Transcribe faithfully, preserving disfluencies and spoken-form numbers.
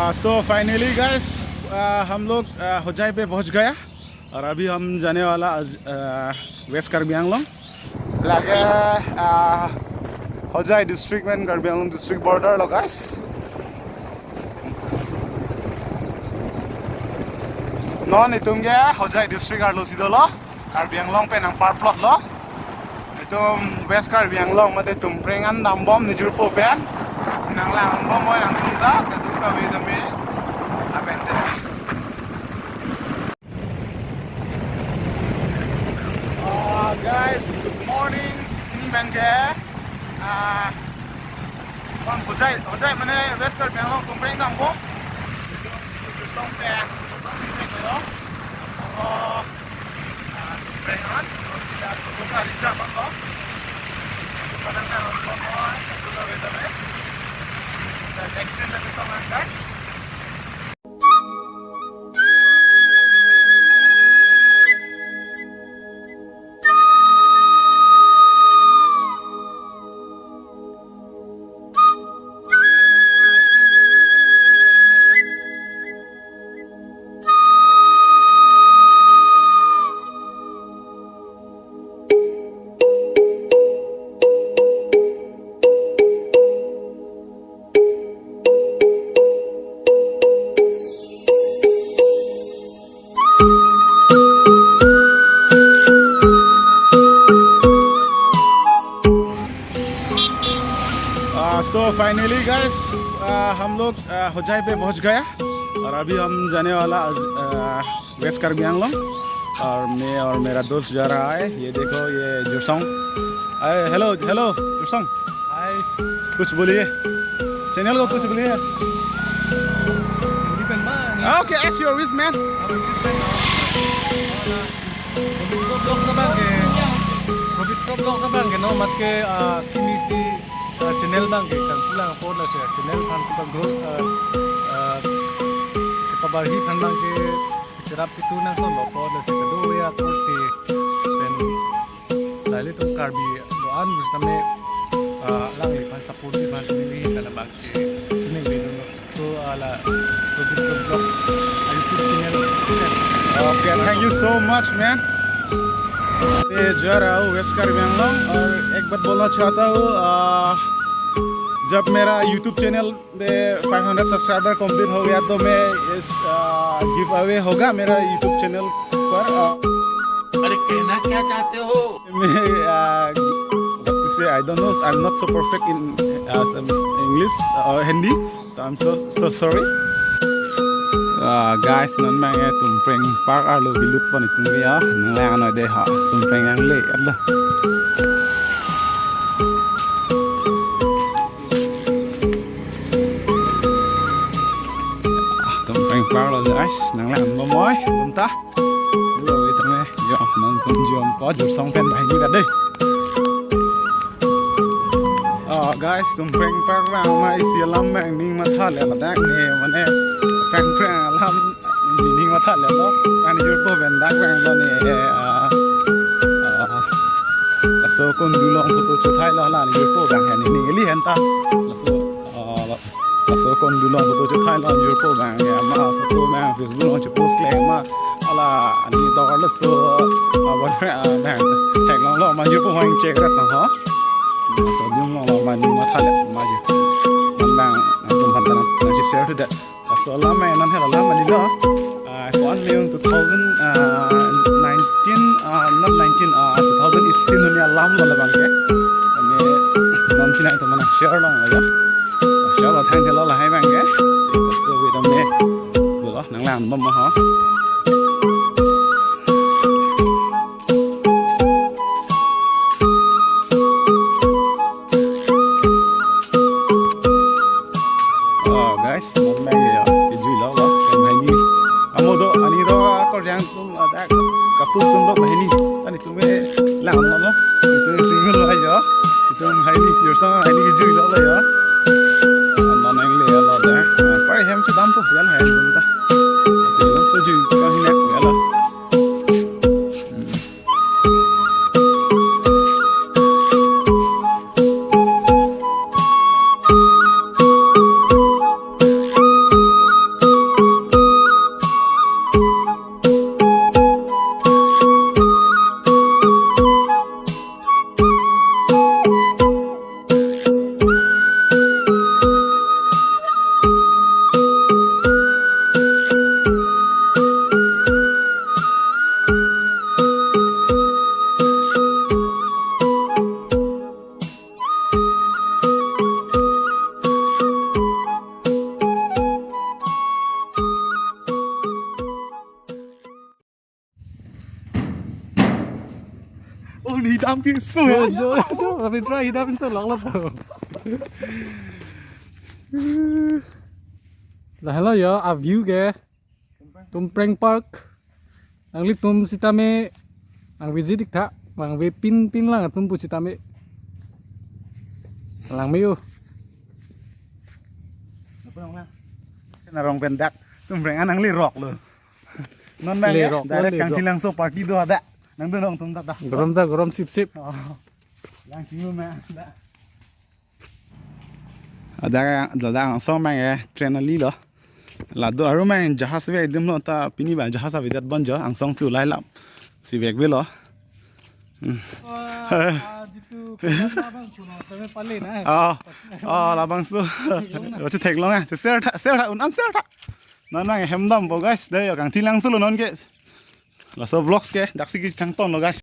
Uh, so finally, guys, uh, हम लोग uh, होजाई पे पहुंच गया और अभी हम जाने वाला uh, west Karbi Anglong. Lake uh, Hojai district pen Karbi Anglong district border lo, guys. Non itum ke Hojai district arlo si dolo, Karbi Anglong pen nangpar plot lo. Itum West Karbi Anglong mate Tumpreng an dambom, nijurpo pen. Nanglangbom oi nangtum ta, kaduk kave tame. Aben de. Ah, guys, good morning. Pini abang ke, ah, bang Hojai, Hojai mane West Karbi Anglong Tumpreng dambom. Song pe, song pe lo. Oh, ah, Tumpreng an, kita buka di Jabang lo. Buka nang nang lo, buka nang nang lo. Kita action lagi, teman, guys. Uh, so finally, guys, uh, हम लोग uh, होजाई पे पहुंच गया और अभी हम जाने वाला uh, वेस्ट कार्बी आंगलोंग। और मैं और मेरा दोस्त जा रहा है। ये देखो, ये जुरसोंग। अरे, हेलो, हेलो, जुरसोंग। हाय। कुछ बोलिए, चैनल को कुछ बोलिए। Hindi pen ma? Okay, as your wish, man. Pavitra Vlogs abang ke, Pavitra Vlogs abang ke, no, mat ke, ah, kimi si, ah, channel abang ke, kan pulang apor lasi channel aphan kepagrow, ah, ah, kepabarhi aphan abang ke, cherap chitu nangkok lo apor lasi kedo ya korte pen lali tum Karbi do-an bus tame, ah, alangliphan support ji aphan neli hala abang ke chiningri dun lo. So, hala Pavitra Vlogs YouTube channel. Okay, thank you so much, man. मैं जा रहा हूँ वेस्ट कार्बी आंगलोंग और एक बात बोलना चाहता हूँ, आ, जब मेरा YouTube चैनल पे फ़ाइव हंड्रेड सब्सक्राइबर कंप्लीट हो गया तो मैं इस गिव अवे होगा मेरा YouTube चैनल पर। आ, अरे, कहना क्या चाहते हो? मैं, आ, से, I don't know, I'm not so perfect in, uh, some English or Hindi, so I'm so, so sorry. Ah, guys, non abang ke Tumpreng Park arlo kelut pon itum ke ya, nanglang noi de ha, Tumpreng angle lo. Ah, Tumpreng Park lo, guys, nanglangbom oi, tum ta. Dua wait a minute. Yo, nangtum jom po, jursong pen banghini kat dei. Oh, guys, Tumpreng Park abang ma isi alam abang ning matha le ladak ne, mane prang prang alam ning matha le lo. Kan jurpo pen dak abang lo ne, ah, ah, laso kondulong photo chethai lo la ne jurpo abang ne, ne ili hen ta. Laso, ah, laso kondulong photo chethai lo jurpo abang ya, ma photo abang Facebook along chepost kle ma, hala ani dor laso, ah, abang, ah, abang theklong lo ma jurpo abang check rat na ho. Laso jum lo lo ma ni matha le ma ju. Abang nangtum aphan ta nang share to that. Laso alam non hela alam ani lo. Ah, ko-an le two thousand nineteen, ah, not nineteen, ah, two thousand eighteen huni alam lo labang ke. Ani non chinai atum aphan share long lo ya. Share lo thang thelo lahai abang ke. Let's go with the me. Dolo, nanglangbom ho. Oh, guys, non abang ya, kejui lo lo, banghini. Amo do, ani do, akorjang atum ada, couple atum do banghini. Tani itum ke lang lo lo, itum single lo ya, itum banghini, jursong banghini kejui lo lo ya. Non angle lo de, ah, pari hem chedam po, ya hem tum ta. Itum so jui, banghini ya lo. Hmm. Oh, nidam ke so ya. Oh, jo, jo, Ravindra nidam so lok lok. Lahelo yo, a view ke Tumpreng Park. Nanglitum sitame nang visit ik tha, nang ve pin pin lang atum pu sitame. Lang me yo. Nang rong pen dak Tumpreng an nanglerok lo. Non bang le ya, rok, direct le rok. Kangchilangso party do ada. Nangdun nangtum ta ta. Gorom ta gorom sip sip. Oh. Yang sinu me da. Ada ada angsong mang ya, train ali lo. Lado aru mang jahas ve adim lo ta pini ba jahas avedet bon jo, angsong si ulai lam. Si vek ve lo. Hmm. Ah, ah, jitu kailan labangso lo, tame pale na. Oh, oh, labangso. Theklong na. Lo chetheklong ah. Che share tha, share tha, un an share tha. Non mang hem dampo guys, dei yo Kangchilangso lo non ke. Laso vlogs ke daksi kangton lo guys.